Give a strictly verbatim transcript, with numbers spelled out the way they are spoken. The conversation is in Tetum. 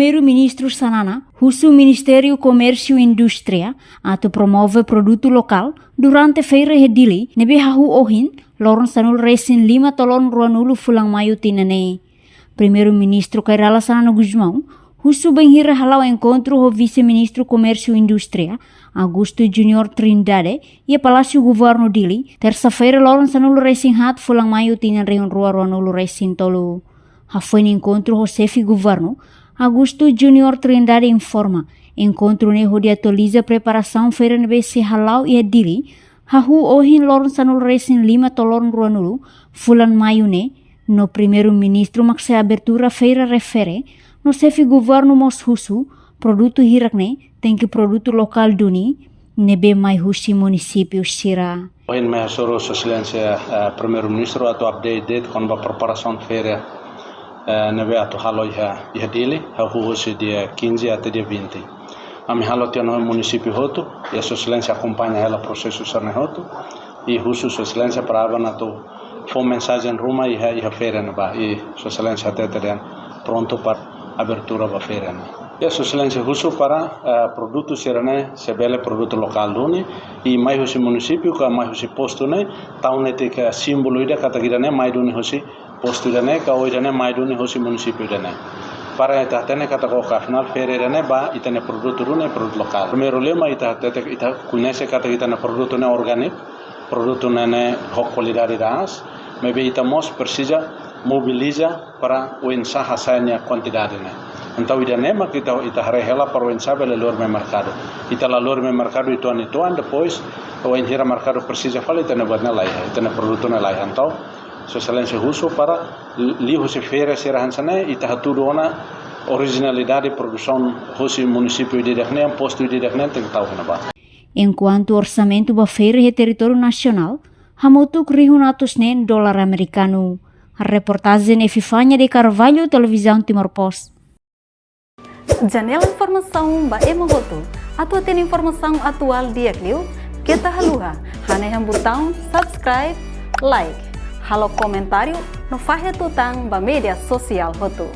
Primeiru-Ministru Xanana husu Ministériu Komérsiu Indústria atu promove produtu lokál durante feira iha Dili ne'ebé hahú ohin, loron sanulu-resin-lima to'o loron ruanulu fulan Maiu tinan ne'e. Primeiru-Ministru Kay Rala Xanana Gusmão husu bainhira hala'o enkontru ho Vise-Ministru Komérsiu Indústria, Augusto Junior Trindade, iha Palásiu Governu Dili, tersa-feira, loron sanulu-resin-haat fulan Maiu tinan rihun rua ruanulu-resin-tolu. Hafoin enkontru ho Xefe Governu, Augusto Junior Trindade informa, enkontru ne'e hodi atualiza preparasaun feira ne'ebé sei hala'o iha Dili, hahú ohin, loron sanulu-resin-lima to'o loron ruanulu fulan Maiu ne'e, no Primeiru-Ministru mak sei abertura feira refere, no Xefe Governu mós husu, produtu hirak-ne'e tenke produtu lokál duni, ne'ebé mai husi munisípiu sira. Ohin ami hasoru Sua Exelénsia, eh, Primeiru-Ministru atu update de'it kona-ba preparasaun feira, eh, ne'ebé atu halo iha, iha Dili, hahú husi dia quinze até dia vinte. Ami halo tiha ona ho munisípiu hotu, i Sua Exelénsia akompaña hela prosesu sira-ne'e hotu, i husu Sua Exelénsia para aban atu fó mensajen ruma iha, iha feira ne'ebá, i Sua Exelénsia hatete dehan prontu para abertura ba feira ne'e. I Sua Exelénsia husu para, eh, produtu sira-ne'e sei bele produtu lokál duni, i mai husi munisípiu ka mai husi postu ne'e, tau netik, eh, símbolu ida katak ida-ne'e mai duni husi postu ida-ne'e, ka oin ida-ne'e mai duni husi munisípiu ida-ne'e. Para ita hatene katak oke, afinál feira ida-ne'e ba ita-nia produtu duni, produtu lokál. Primeiru liu mak ita hatete, ita koñese katak ita-nia produtu ne'e orgániku, produtu ne'e, ne'e ho kualidade da'as, maibé ita mós presiza mobiliza para oinsá hasa'e nia kuantidade ne'e. Entaun ida-ne'e mak ita, ita haree hela para oinsá bele lori mai merkadu. Ita la lori mai merkadu uitoan-uitoan, depois bainhira merkadu presiza fali, ita-nia buat ne'e la iha, ita-nia produtu ne'e la iha. Entaun Sua Exelénsia husu para li-, liuhusi feira sira hanesan ne'e, ita hatudu ona orijinalidade produsaun husi munisípiu ida-idak nian, postu ida-idak nian, tenke tau iha ne'ebá. Enkuantu orsamentu ba feira iha territóriu nasionál hamutuk rihun atus neen dolar amerikanu. Reportajen Epifania de Carvalho, Televizaun Timor Post. Janela informasaun ba ema hotu. Atu hatene informasaun atuál di'ak liu, keta haluha hanehan butaun subscribe, like, halo komentáriu no fahe tutan ba média sosiál hotu.